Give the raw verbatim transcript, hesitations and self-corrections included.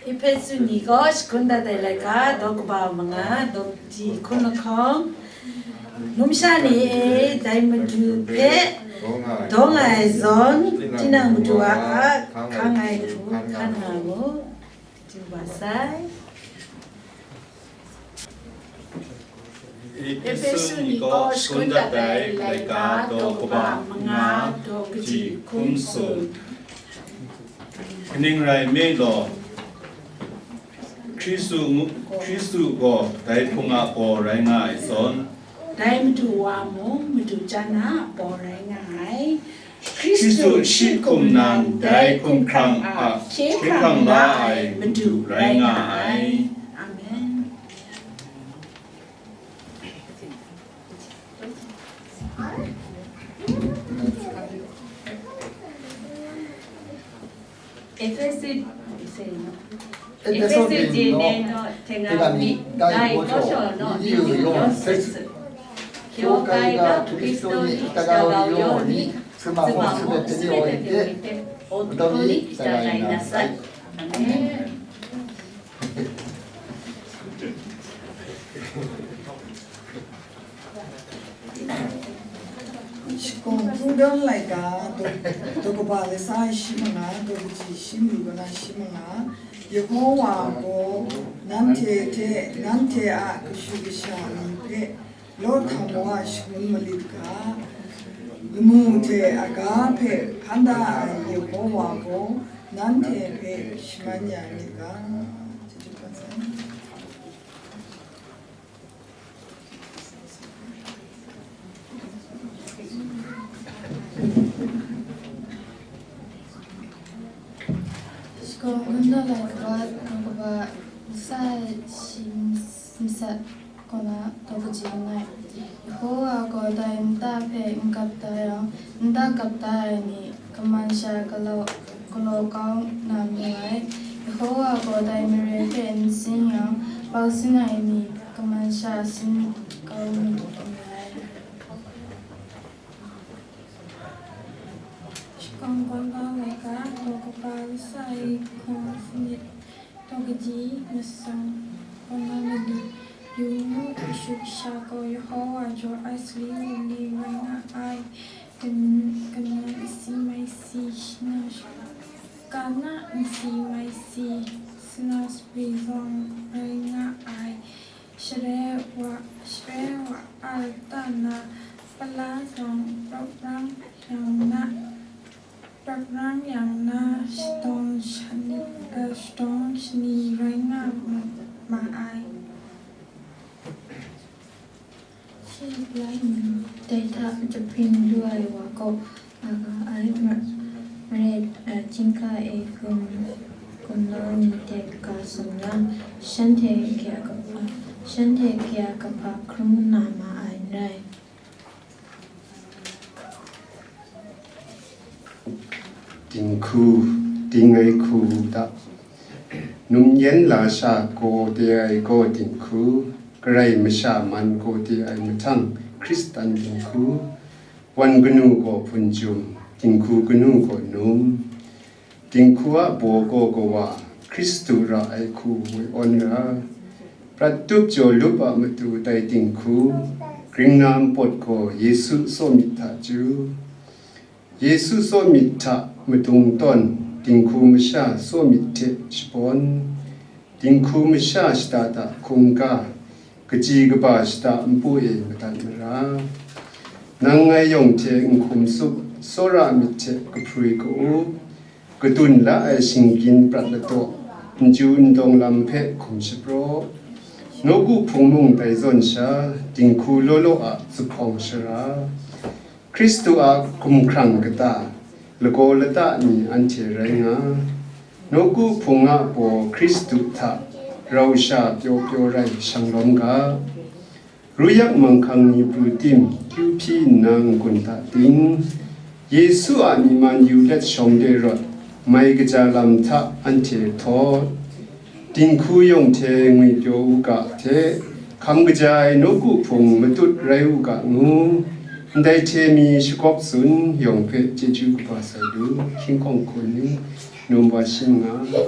Ehpesu ni gaw shagun dat ai laika, daw kaba manga, daw kaji hkun lahkawng, numsha ni e, dai Madu hpe dawng ai zawn, tinang Madu a hkang ai hku hkan nga mu, du wa sai. Ehpesu ni gaw shagun dat ai laika, daw kaba manga, daw kaji hkun sung. Kaning rai nme law, Hkristu ngu-, Hkristu gaw dai Hpung a baw rai nga ai zawn, dai Madu wa mung Madu jan a baw rai nga ai. Hkristu shi hkum nan dai hkumhkrang a hkye hkrang la ai Madu rai nga ai. Amen. Efesu, Efesu je ne no tengami dai kosho no ni yu yon setsu. Kyokai ga Kristo ni tagau yo ni, sema mo sube teni o ite, utau ni tagai na sai. Amen. Shakawn Hpungdan laika, daw, daw kaba lasa shi manga, daw kaji shi mlu kona shi manga, Yehowa gaw nanhte hte, nanhte a kashu kasha ni hpe law htam wa shangun malit ga, lamu hte aga hpe hkan da ai Yehowa gaw nanhte hpe shaman ya rit ga. Chyeju kaba sai. Shakawn Hpungdan laika, daw kaba lasa shi masat kona daw kaji langai. Yehowa gaw dai nta hpe n kap da yang, nta kap da ai ni kaman sha galaw, galaw kau na mu ai. Yehowa gaw dai mare hpe n sin yang, bau sin ai ni kaman sha sin kau na mu ai. Shakawn Hpungdan laika, daw kaba lasa shi hkun sanit, daw kaji masang kona mali. Yu mu, kashu kasha gaw Yehowa jaw ai sali wunli rai nga ai. Kan-, kana nsi mai si, shana sh-, kana nsi mai si, shana shabri zawng rai nga ai. Share wa, share wa a lata na, pala zawng rawk rang yang na, rawk rang yang na, shadawng shani, eh, shadawng shani rai nga ma, ma ai. Shi lai nni dai hta jahpring lu ai wa gaw, aga ai ma-, mare, eh, chyingga e gum, gumlau ni hte kaga sumlang, shanhte kaya kaba, shanhte kaya kaba hkrum na ma ai n rai. Dinghku, ding ai hku u ta. Num yen lasha gaw de ai gaw dinghku, karai masha man gaw de ai mahtang Hkristan dinghku, wan kanu gaw hpun jum, dinghku kanu gaw num. Dinghku a baw gaw kawa, Hkristu ra ai hku woi awn ra. Prat tup jaw lup a matu tai dinghku, gring na npawt gaw Yesu tsaw myit hta chyu. Yesu tsaw myit hta madung tawn, dinghku masha tsaw myit hte shabawn, dinghku masha shata hta hkungga, kaji kaba shata npu e madat mara. Nang ngai yawng hte n hkum tsup, tsawra myit hte kahprui ka-up, kadun la ai shinggyin prat ladaw, n chyu n dawng lam hpe hkum shapraw. Nawku Hpung mung dai zawn sha, dinghku law law a zuphpawng shara, Hkristu a hkumhkrang kata, lagaw lata ni anhte rai nga, nawku hpung a baw Hkristu hta rau sha pyaw pyaw rai shanglawm ga. Ruyak manghkang ni pru tim, kyu hpyi nna n-gun hta ting, Yesu a myi man yu let shawng de rawt, mai kaja lam hta anhte htawt. Dinghku yawng hte ngwipyaw u ga hte, hkam kaja ai nawku hpung matut rai u ga ngu, ndai hte mi shagawp tsun yawng hpe chyeju kaba sai lu, hkying hkawng hkun ni, numba shi manga.